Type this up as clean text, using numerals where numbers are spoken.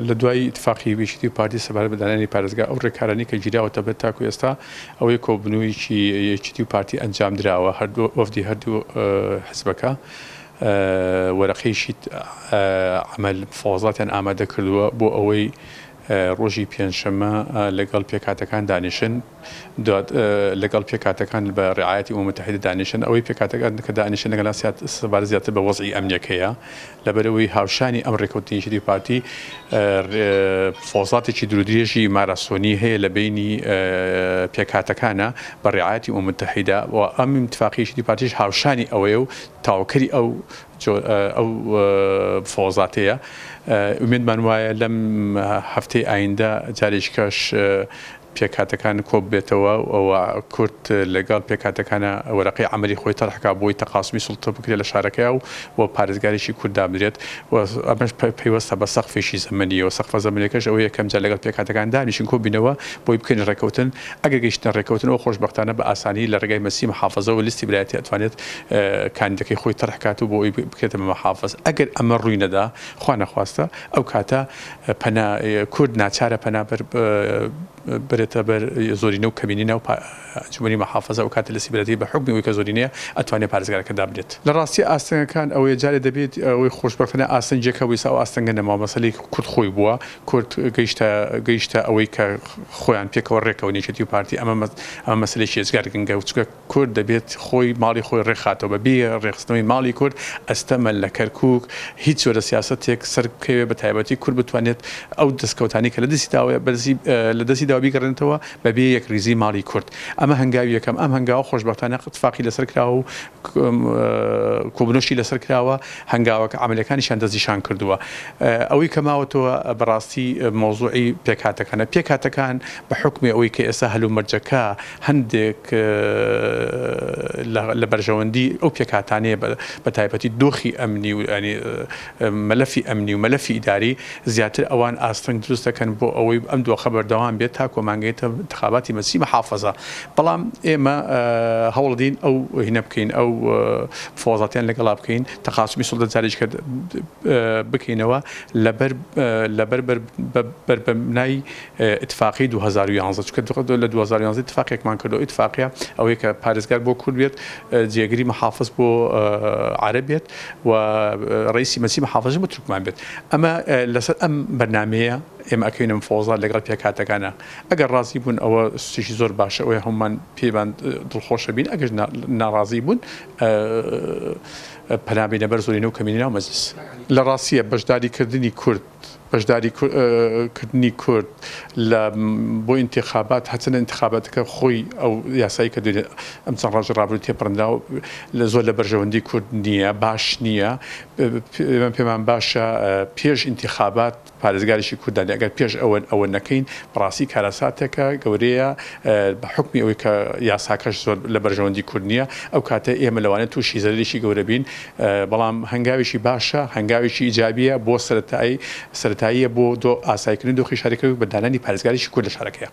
لە دوای ئیتفاقی یەکێتی و پارتی سەبارەت بە دانانی پارێزگا ئەو ڕێکارانەی کە گیراوەتە بەر تاکو ئێستا ئەوەی کۆبوونەوەیەکی یەکێتی و پارتی ئەنجام دراوە هەردوو وەفدی هەردوو حزبەکە وەرەقەیەکی عەمەل مفاوەزاتیان ئامادە کردووە بۆ ئەوەی ڕۆژی پێنجشەممە لەگەڵ پێکهاتەکان دانیشن. لەگەڵ پێکهاتەکان بە ڕعایەتی ئومم متحدە دانیشن، ئەوەی پێکهاتەکان کە دانیشن لەگەڵ سەبارەت زیاتر بە وەزعی ئەمنیەکەیە، لەبەرئەوەی هاوشانی ئەم ڕێکەوتنی یەکێتی و پارتی فۆزاتێکی دوورودرێژی ماراسۆنی هەیە لە بەینی پێکهاتەکانە بە ڕعایەتی ئومم متحدە و ئەم ئیتفاقی یەکێتی و پارتیش هاوشانی ئەوەیە و تەواوکەری ئەو ئەو فۆزاتەیە. ئومێدمان وایە لەم هەفتەی ئایندە جارێکیکەش پێکهاتەکان کۆببێتەوە و کورد لەگەڵ پێکهاتەکانا وەرەقەی عەمەلی خۆی تەرح کا بۆی تەقاسومی سوڵتە بکرێت لە شارەکەیا و و پارێزگارێکی کورد دابنرێت و ئەمەش پەیوەستە بە سەقفێکی زەمەنیەوە سەقفە زەمەنیەکەش ئەوەیە یەکەم جار لەگەڵ پێکهاتەکان دانیشین کۆبینەوە بۆی بکەین ڕێکەوتن ئەگەر گەیشتنە ڕێکەوتن ئەو خۆشبەختانە بە ئاسانی لە ڕێگای مەجلسی محافەزەوە لیستی برایەتی ئەتوانێت کاندیدەکەی خۆی تەرح کات و بۆ ئەوی بکرێتە بە محافەز ئەگەر ئەمە ڕووی نەدا خوا نەخواستە ئەو کاتە پەنا کورد ناچارە پەنا بەر بەرێتە بەر زۆرینە و کەمینەی ناو ئەنجومەنی مەحافەزە ئەو کاتە لە سیبرەتی بە حوکمی ئەوەی کە زۆرینەیە ئەتوانێ پارێزگارەکە دابنێت. لە ڕاستی ئاستەنگەکان ئەوەیە جارێ دەبێت ئەوەی خۆشبەختانە ئاستەنگێک هەبوو ئیستا ئەو ئاستەنگە نەماوە مەسەلەی کورد خۆی بووە کورد گەیشتە گەیشتە ئەوەی کە خۆیان پێکەوە ڕێکەون یەکێتی و پارتی ئەمە ئەمە مەسەلەیەکی ئێجگار گرنگە چونکە کورد دەبێت خۆی ماڵی خۆی ڕێکخاتەوە، بە بێ ڕێکخستنەوەی ماڵی کورد ئەستەمە لە کەرکوک هیچ جۆرە سیاسەتێک سەربکەوێت، بە تایبەتی کورد بتوانێت ئەو دەستکەوتانەی کە لە دەستی داوە لە دەستی داوە بیگەڕێنێتەوە بە بێ یەکڕیزی ماڵی کورد. ئەمە هەنگاوی یەکەم، ئەم هەنگاوە خۆشبەختانە ئیتفاقی لەسەر کراوە و کۆبوونەوەشی لەسەر کراوە، هەنگاوەکە عەمەلیەکانیشیان دەستنیشان کردووە. ئەوەی کە ماوەتەوە بەڕاستی مەوزوعی پێکهاتەکانە. پێکهاتەکان بە حوکمی ئەوەی کە ئێستا هەلومەرجەکە هەندێک لە بەرژەوەندی ئەو پێکهاتانەیە بە تایبەتی دۆخی ئەمنی و ینی مەلەفی ئەمنی و مەلەفی ئیداری زیاتر ئەوان ئاستەنگ دروست دەکەن بۆ ئەوەی ئەم دۆخە بەردەوام بێت تا کۆمانگەیتە انتخاباتی مەجلسی محافەزە بەڵام ئێمە هەوڵدین ئەو هینە بکەین ئەو فۆزاتیان لەگەڵا بکەین تەقاسمی سوڵتە جارێکە بکەینەوە لەبەر لەبەر بەربەنای ئیتفاقی 2011 چونکە لە 2011 ئیتفاقێکمان کردو ئیتفاقیە ئەوەی کە پارێزگار بۆ کورد بێت جێگری محافظ بۆ عەرەب بێت و ڕئیسی مەجلسی محافظ بۆ تورکمان بێت ئەمە لەسەر ئەم بەرنامەیە ئێمە ئەکەوینە مفاوەزات لەگەڵ پێکهاتەکانە ئەگەر ڕازی بوون ئەوە شتێکی زۆر باشە ئەوەی هەمومان پێمان دڵخۆشە بین ئەگەر ناڕازی بوون پەنا بینە بەر زۆرینە و کەمینەی ناو مەجلس. لە ڕاستیە بەشداری کردنی کورد بەشداری کردنی کورد لە بۆ ئینتیخابات هەرچەندە ئینتیخاباتەکە خۆی ئەو یاسایی کە دوێنێ ئەم چەند ڕۆژە ڕابردوو تێپەڕێنراوە لە زۆر لە بەرژەوەندی کورد نییە باش نییە ئێمە پێمان باشە پێش ئینتیخابات پارێزگارێکی کورد دانێ ئەگەر پێش ئەوە ئەوە نەکەین بەڕاستی کارەساتێکە گەورەیە بە حوکمی ئەوەی کە یاساکەش زۆر لە بەرژەوەندی کورد نییە ئەو کاتە ئێمە لەوانەیە تووشی زەرەرێکی گەورە بین بەڵام هەنگاوێکی باشە هەنگاوێکی ئیجابیە بۆ سەرەتایی سەرەتاییە بۆ دۆ ئاساییکردنی دۆخی شاری کەرکوک بە دانانی پارێزگارێکی کورد لە شارەکەیا.